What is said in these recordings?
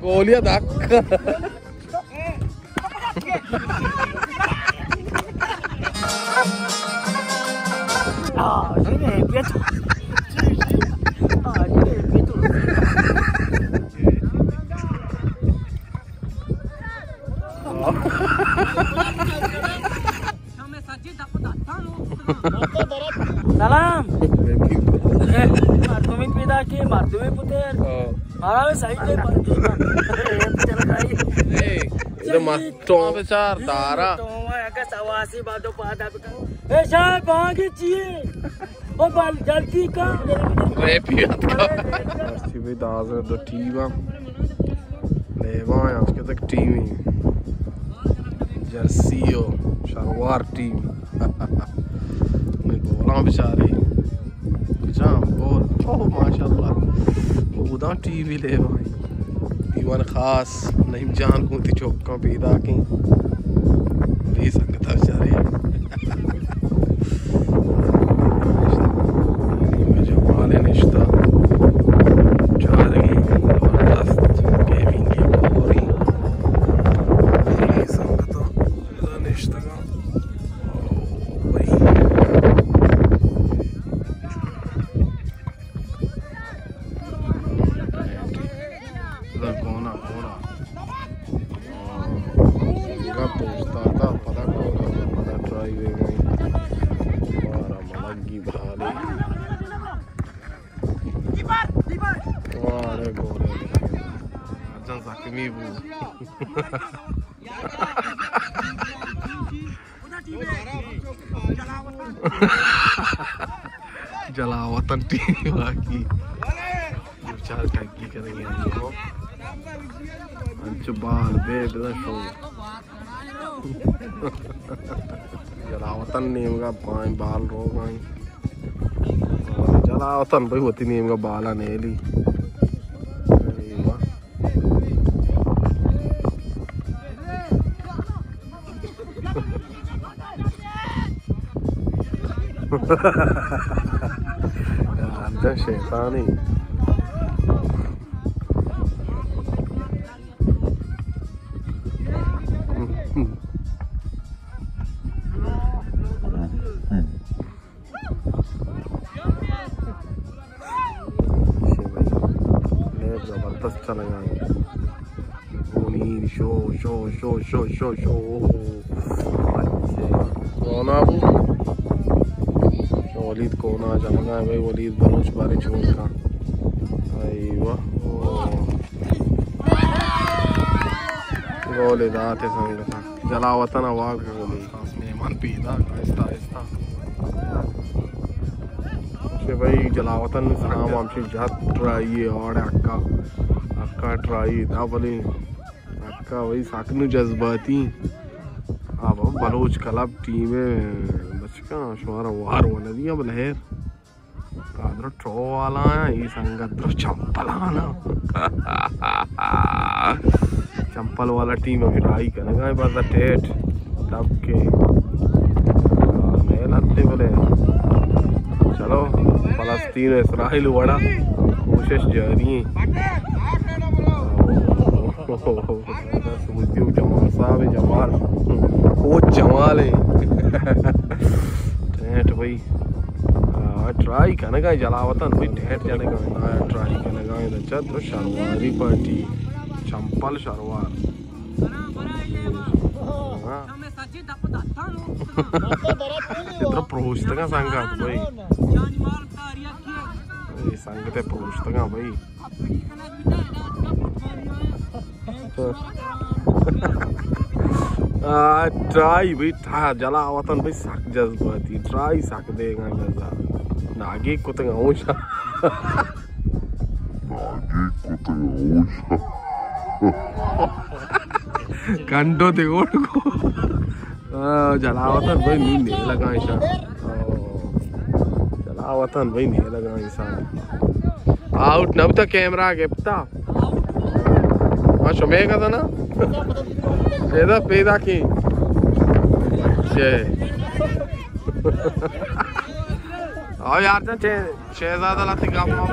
گولیاں دک۔ سلام۔ مردمی پیدا کی، مردمی پتر۔ ہاں۔ مارا بھی صحیح دے پر۔ اے، اے تو مست تو بچار دارا۔ تو اگا سواسی بادو پادا بکن۔ اے شاہ بانگی چیئے؟ او بال جلدی کا۔ ریپی اتکا۔ مستی بھی دازر دو ٹیم۔ لیوان آج کے تک ٹیمی۔ جرسی و شلوار ٹیم۔ میں گولاں بچارے۔ جام گول۔ او ماشاءاللہ۔ خدا ٹیمی لیوان۔ دیوان خاص نعیم جان کو تی چوکاں پیدا کیں۔ بے سنگتا بچارے۔ جمال نشتہ۔ چارگی زبردست گیمنگ پوری۔ بے سنگتا نشتگا۔ او بھائی۔ کونا، کونا۔ گپ اوشتاتا، پدا کونا، پدا ٹرائی وے گئی۔ مارا ملگی بھالے۔ وارے گولے۔ ارجان زخمی بو۔ جلاوطن ٹیم واقعی۔ چار ٹگی کریں گے ہم کو۔ انچو بال بے بزن شو۔ جلاوطن نیمگا پائیں بال رو گائیں۔ جلاوطن بھائی وتی نیمگا بالا نیلی۔ اے واہ۔ انجا شیطانی۔ لیب زبردست چلگا ایں۔ گونی شو، شو، شو۔ کونا بو۔ ولید کونا جنگا ایں بھائی، ولید بلوچ بارے چون کا۔ ایوہ۔ گولے داتے سنگتا۔ جلاوطن آواز گولے۔ خاص مہمان پیدا، آہستہ آہستہ۔ چہ بھائی جلاوطن سلام ہمشی جت ٹرائی اور اکا، اکا ٹرائی دا بلے اکا بھائی سک نو جذباتی۔ آ بابا بلوچ کلب ٹیم بچکاں شمارا وار و ندیاں بلے خیر۔ قادر ٹو والا ہیں، یہ سنگت در چمپلانا۔ چمپل والا ٹیم ابھی ٹرائی کنگا ہے، بس ٹیٹ تب کے نہیں لگتے بلے۔ چلو، فلسطین و اسرائیل وڑا کوشش جاری ہیں۔ سعودی و جمال صاحب، جمال، کوچ جمال ہے۔ ٹیٹ بھائی۔ آ، ٹرائی کنگا جلاوطن بھئی، ٹیٹ جنگا۔ آ، ٹرائی کنگا، ادا چت تو شرواری پارٹی، چمپل شروار۔ ہاں۔ ادھر پروشتگا سنگت بھئی۔ اے سنگت پروشتگا بھئی۔ آ، ٹرائی بھئی، ٹھا-، جلاوطن بھئی سک جذباتی، ٹرائی سک دیگا جزا۔ ناگی کتگا ہوشا۔ ناگی کتگا ہوشا۔ کنڈو تے گوڑ کو۔ آ، جلاوطن بھئی نی نیلگا ایشاں۔ آ، جلاوطن بھئی نیلگا ایشاں۔ آؤٹ نہ بوتا، کیمرہ گپتا۔ ہاں، شمے کا تھا نا؟ پیدا، پیدا کی۔ اچھا۔ آؤ یار جان، چہ، شہزادہ لاتی گپ ما۔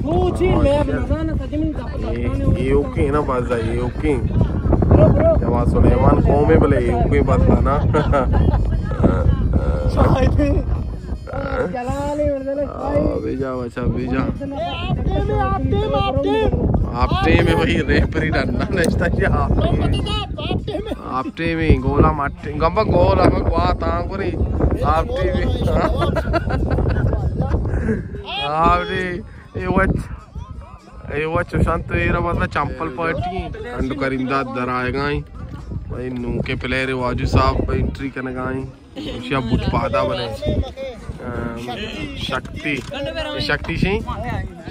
تو چی لیب نزانہ، سجمین گپ اے، اے اوکے نا، بازا اے اوکے۔ برو، برو۔ جوان سلیمان قوم ہے بلے اے اوکے بس نا۔ شاید۔ جلال ہے، بلے آ، بے جا بچا، بے جا۔ اے آپ ٹیم ہے، آپ ٹیم، آپ ٹیم۔ آپ ٹیم ہے بھائی، ریفری ڈنڈا نشتا کیا آپ ٹیم ہے۔ آپ ٹیم۔ آپ ٹیم ہے، گولا مٹ، گمبا گولا، مگ وا تاں گری۔ آپ ٹیم ہے۔ آپ ٹیم۔ اے وچ، اے وچ شانت ایرا بس چمپل پارٹی۔ کنڈو کریم داد در آئے گائیں۔ بھائی نوکے پلیئر واجو صاحب انٹری کنگائیں۔ ایشی ءَ بوٹ پادا بنے۔ ام، شکتی۔ شکتی شی؟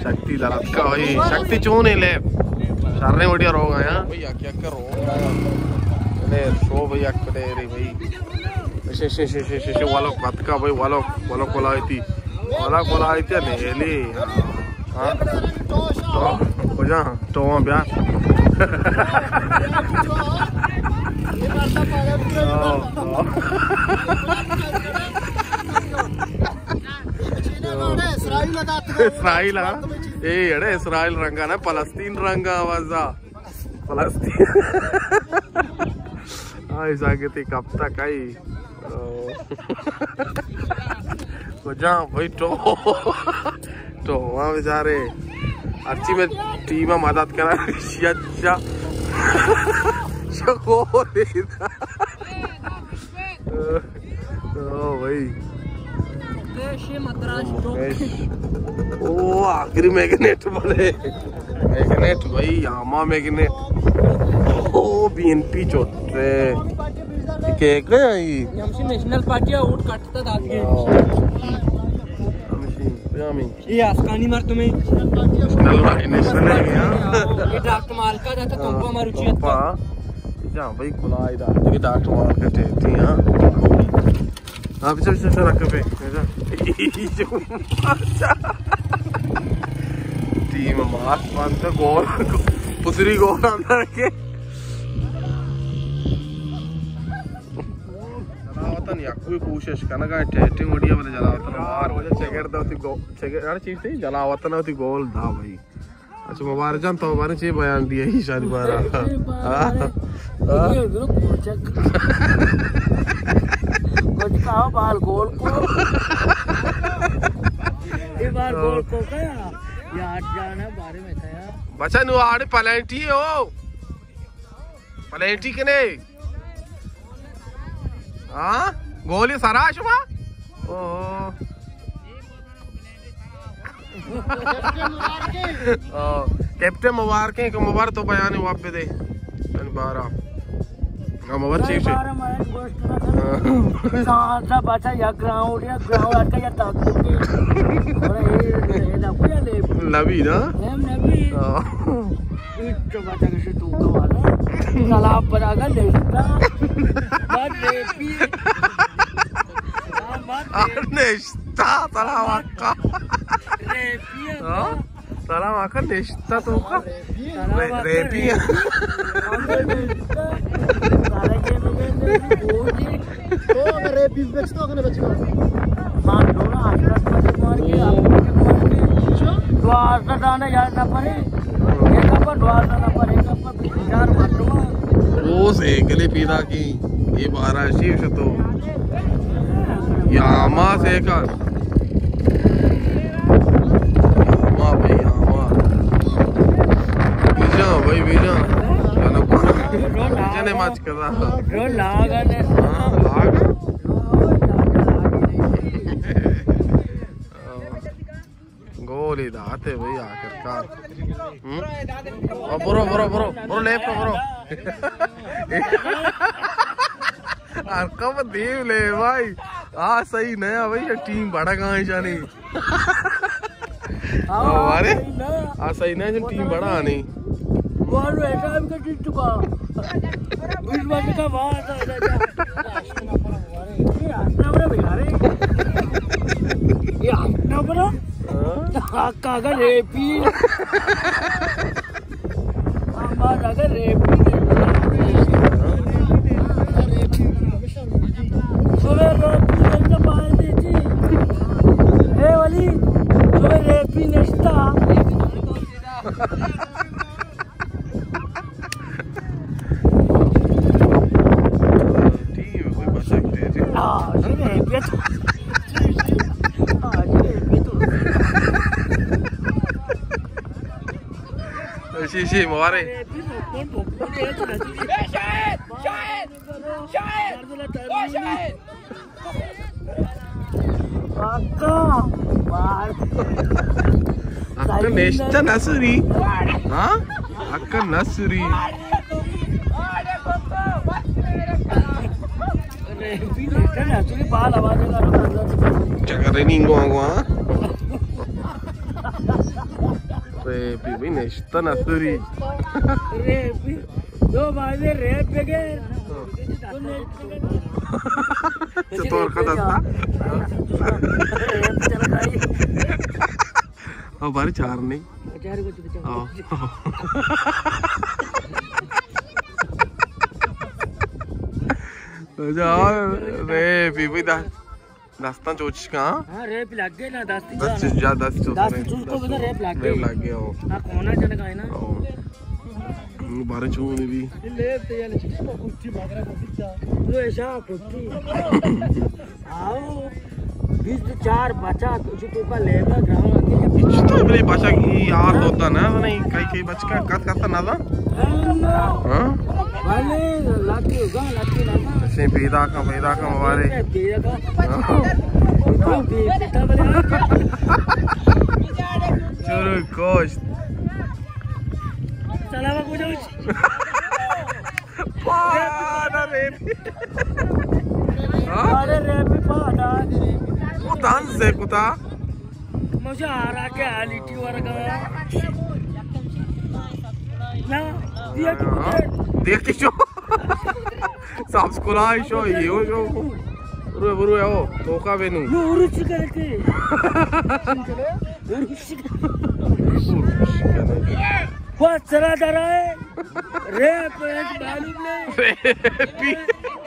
شکتی در اتکا بھائی۔ شکتی چون ہے لیب؟ شریں وڑیا روگ آیا۔ بھائی، یک یک روگ آیا۔ لے، شو بھائی، یک پلیئر ہے بھائی۔ شے، شے، شے، ولوک اتکا بھائی، ولوک، ولوک ولایتی۔ ولوک ولایتی نیلی۔ ہاں۔ ہاں۔ تو، کجا؟ تو بیا۔ اسرائیل، ہاں۔ اے اڑے اسرائیل رنگا نا، فلسطین رنگا وزا۔ فلسطین۔ آئی ساگتی کپتا کئی۔ او۔ کجا بھائی ٹو؟ ٹو، ہاں بیچارے۔ ہرچی میں ٹیم مدد کرا، شیا، شیا۔ شکو دیتا۔ او بھائی۔ مکیش، مدراس چوک۔ مکیش۔ او، آخری میگنیٹ بولے۔ میگنیٹ بھائی، یاما میگنیٹ۔ او، بی این پی چوٹ۔ اے، کیک ہے یہ؟ ہمشی نیشنل پارٹی ہے، ووٹ کٹتا داد کے۔ ہمشی، ہمشی۔ یہ آسکانی مردم ہے۔ نیشنل بھائی، نیشنل ہے یہ۔ یہ ڈاکٹر مالکا جاتا، توپا مروچی توپا۔ جا بھائی، کلائی دا۔ دیکھیں ڈاکٹر مالکا ٹیٹی، ہاں۔ ہاں، پیچھے، پیچھے، پیچھے رکھ پہ۔ ٹیم مارک بند گول۔ پسری گول اندر کے۔ جلاوطن یکوئی کوشش کنگا، ٹیٹنگ وڑیا بلے جلاوطن مار۔ چگر دا وتی گو-، چگر، یار چیز تھی، جلاوطن وتی گول دا بھائی۔ اچھا، مبارک جان، تو بارے چی بیان دیا ایشانی بارا؟ ہاں؟ ہاں؟ کچھ کہا بال گول کو۔ یہ بال گول کو کیا؟ یار جانا بارے میں کیا؟ بچا نو آڑے پلینٹی ہو۔ پلینٹی کنے؟ ہاں؟ گولی سرا شما؟ اوہ۔ آ، کیپٹن مبارکیں کہ مبارک تو بیان واب بدے۔ یعنی بارہ۔ ہاں، مبارک چیف سے۔ بارہ مبارک گوشت نہ کرو۔ ہاں۔ ساعت بچا یک گراؤنڈ، یک گراؤنڈ اٹکا یا تاکو کے۔ نبی نا؟ نبی۔ ہاں۔ تو بچا کشی تو کوالا۔ سلام پر اگر نشتا۔ بس ریپی۔ ہاں، بس ریپی۔ نشتا، سلام آقا۔ ریپی ہے۔ ہاں؟ سلام آقا، نشتا تو کا؟ سلام آقا، ریپی ہے۔ ریپی۔ سارے کے بغیر میری بوجی۔ تو اگر ریپی بچ تو اگر بچ۔ ماں ڈولا آج تک مجھے مار کے، آپ مجھے مار کے۔ دوازدہ دانے یار نہ پڑے۔ ایک پر دوازدہ نہ پڑے، ایک پر بیس ہزار مردم۔ او سیکلے پیدا کی، یہ بارہ شیف شتو۔ یاما سیکل۔ یاما بھائی، یاما۔ بیجا بھائی، بیجا۔ جانا پڑا۔ بیجا نے ماچ کرا۔ ہاں، لاگ۔ گولی داتے بھائی آخر کار۔ ہم؟ او برو، برو، برو، برو، لیفٹ برو۔ ہر کم دیم لے بھائی۔ آ صحیح نیا بھائی، یہ ٹیم بڑا گائیں جانی۔ او، ارے؟ آ صحیح نیا، جن ٹیم بڑا آنی۔ بال ایسا ہم کہ جیت چکا۔ بیس بال کا بعد آ جاتا۔ یہ ہاتھ نہ بڑا بھائی، ارے۔ یہ ہاتھ نہ بڑا۔ ہاں؟ کاغذ ہے پی۔ ہمارا اگر ریپی نہیں، سنے ریپی نہیں تو پائے دیتی۔ اے تو ریپی نشتا۔ ٹیم کوئی بچک دے جی۔ ہاں، یہ ریپی تو۔ ہاں، یہ ریپی تو۔ شی، شی، مبارک۔ شاہد! شاہد! شاہد! او شاہد! اکا نشتہ نسری۔ ہاں؟ اکا نسری۔ چکر نینگو آنگو، ہاں؟ ریپی بھئی نشتہ نسری۔ ریپی۔ دو بازی ریپ بگر۔ چطور خدا تھا؟ ریپ چل رہا ہے۔ او باری چار نہیں۔ چار کو چکا۔ ہاں۔ جا ریپی بھئی دا۔ دستاں چوچش کاں؟ ہاں، ریپ لگ گئے نا، دست دست جا۔ جا، دست چوچ دست رہے۔ چوچ کو بدا ریپ لگ گئے۔ ریپ لگ گئے، او۔ ہاں، کونا جنگا ہے نا۔ او۔ بارے چون بھی۔ لیب تے یعنی چیز کو کچھ مگر کو کچھ۔ تو ایسا کچھ۔ آؤ۔ بیست چار بچا، کچھ تو کا لیگا گراؤنڈ کے۔ کچھ تو بلے بچا کی یار ہوتا نا، نہیں، کئی، کئی بچ کا کت کت نہ تھا۔ ہاں؟ بلے، لاتی ہوگا، لاتی ہوگا۔ اسے پیدا کا، پیدا کا ہمارے۔ پیدا کا۔ ہاں۔ چورو کوشت۔ سلام کو جو۔ پادا ریپی۔ ہاں؟ ارے ریپی پادا۔ وہ دان سے کتا۔ مجھے آ رہا کہ آلیٹی ورگا۔ نا، دیکھ تو ہاں، دیکھ تو شو۔ سبسکرائب شو، یہ ہو شو۔ برو، برو، آؤ، توکا بینو۔ نو، روچ کرتے۔ روچ کرتے۔ وہ سرا درائے۔ ریپ، ریپ معلوم نہیں۔ ریپی۔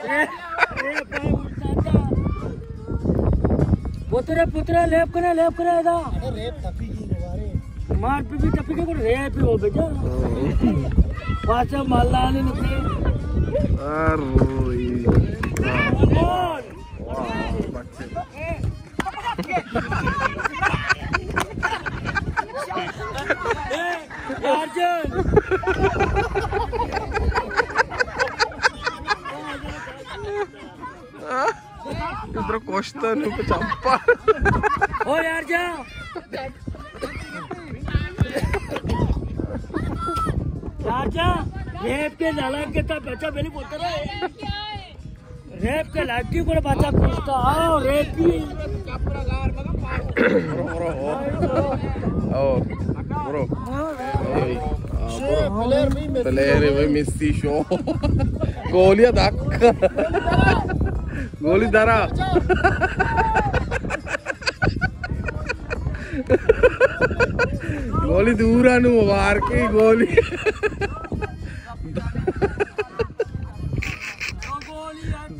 ریپ، ریپ، ریپ۔ پترا، پترا، لیب کنا، لیب کنا ادا۔ ارے ریپ تپی کی دوبارے۔ مار پی بھی تپی کے کو ریپ ہی ہو بیٹا۔ پاسا مالانی نکلے۔ ارے۔ واہ، بچے۔ ادھر کوشتا نو پہ چمپا۔ او یار جا۔ یار جا۔ ریپ کے نالان کے تا بچا میری بولتا رہا ہے۔ ریپ کے لاٹھی کو بچا پوچھتا، آؤ، ریپی۔ برو، برو، او۔ او، برو۔ اے، آ، برو۔ پلیئر ہے بھائی، میسی شو۔ گولی دک۔ گولی درا۔ گولی دورا نو وار کی گولی۔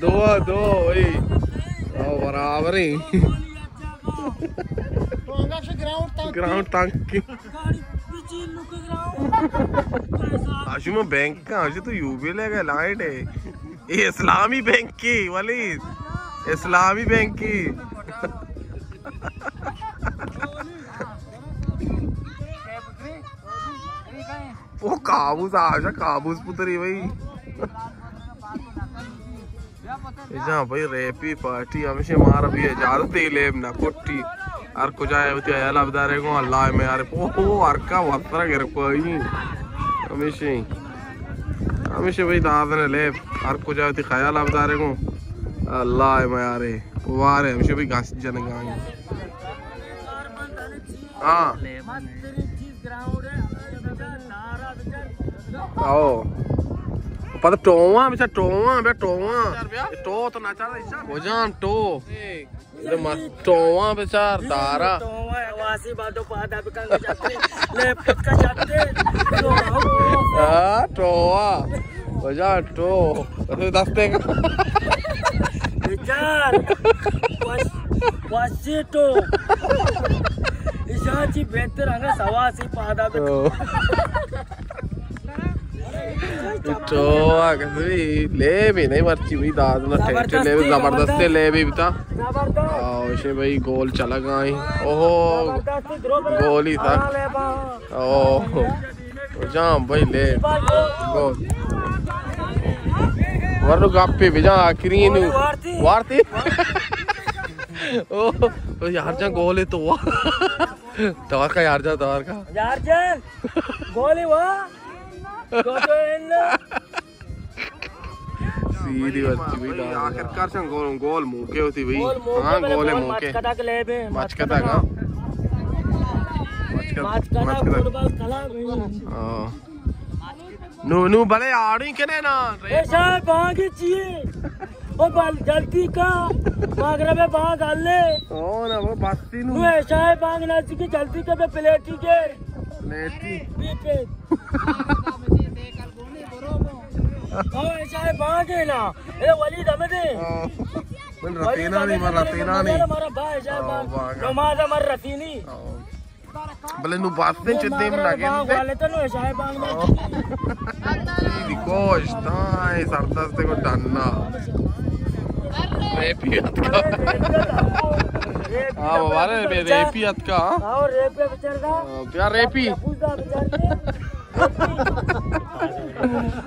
دو، دو، وہی۔ او، برابر ہی۔ گراؤنڈ تنگ۔ گراؤنڈ تنگ۔ آ، شما بینک کا، آ، شما تو یو بی لے گئے، لائٹ ہے۔ یہ اسلامی بینک کی، ولید۔ اسلامی بینک کی۔ او کابوس، آشا کابوس پتری بھائی۔ اجاں بھائی ریپی پارٹی ہمیشہ مارا بھی اجازت ہی لیب نہ کٹی۔ ہر کجا ہے وتی حیال ابدارے گوں اللہ میں یار۔ او، او، ہر کا وفرا گر کوئی۔ ہمیشہ، ہمیشہ بھائی دادن لیب۔ ہر کجا وتی خیال ابدارے گوں اللہ میں یارے۔ وارے ہمیشہ بھائی گاس جنگانی۔ ہاں۔ او۔ پتہ ٹوواں، بچا ٹوواں، بیا ٹوواں۔ ٹو تو نہ چاہتا، کجان ٹو؟ ٹوواں بچار دارا۔ ٹوواں واسی باتو پادا بکن جاتے۔ لے پت کا جاتے۔ ہاں، ٹوواں۔ بجا ٹو۔ دستے کا۔ بچار۔ واس-، واسی ٹو۔ اس چاچی بہتر انگا سواسی پادا بکن۔ او۔ تو آ کسی لیبی نہیں مرچی بھی داد نہ ٹھیک لیبی، زبردست لیبی بتا۔ زبردست۔ او شے بھائی گول چلا گئی۔ اوہو۔ زبردست درو برو۔ گولی تھا۔ او۔ جام بھائی لے۔ گول۔ ورنو گپے بجا آخری نو۔ وارتی۔ وارتی۔ او، او یار جان گولے تو وا۔ توار کا یار جان، توار کا۔ یار جان، گولے وا۔ تو تو ان۔ سیدھی ورچی بھائی دا۔ آخر کار چن گول، گول موقع ہوتی بھائی۔ گول موقع ہاں، بلے گولے گول موقع۔ مچ کدا کے لے بے، مچ کدا کا۔ مچ کدا، مچ کدا مچ کدا۔ فٹبال کھلا بھائی۔ ہاں۔ نو، نو، بلے آڑی کنے نا۔ اے شاہ بانگ چیے؟ او بل جلدی کا، مغرب بانگ ہلے۔ او نا، وہ بستی نو۔ نو اے شاہ بانگ نا چکی جلدی کا بے پلیٹی کے۔ پلیٹی۔ Be pay. او اے شاہ بانگ ہے نا۔ اے ولید احمد ہے۔ او۔ من رفینا نہیں، من رفینا نہیں۔ ہمارا با اے شاہ او، بانگ۔ بانگ۔ نماز ہمار رفینی۔ او۔ بلے نو باستے چہ دیم نہ گندے۔ دی گوشت، ہاں، اے سردست کو ڈننا۔ ریپی اتکا۔ ہاں، بابا رے، بے ریپی اتکا۔ ہاں، بیا ریپی۔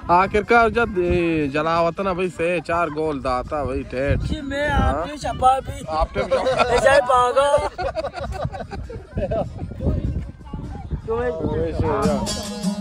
آخر کار جد، اے، جلاوطن بھائی سے چار گول داتا بھائی ٹیٹ۔ جی، میں ہاں۔ آپ کے شبابی۔ آپ کے شبابی۔ ایسا ہی پاگا۔ تو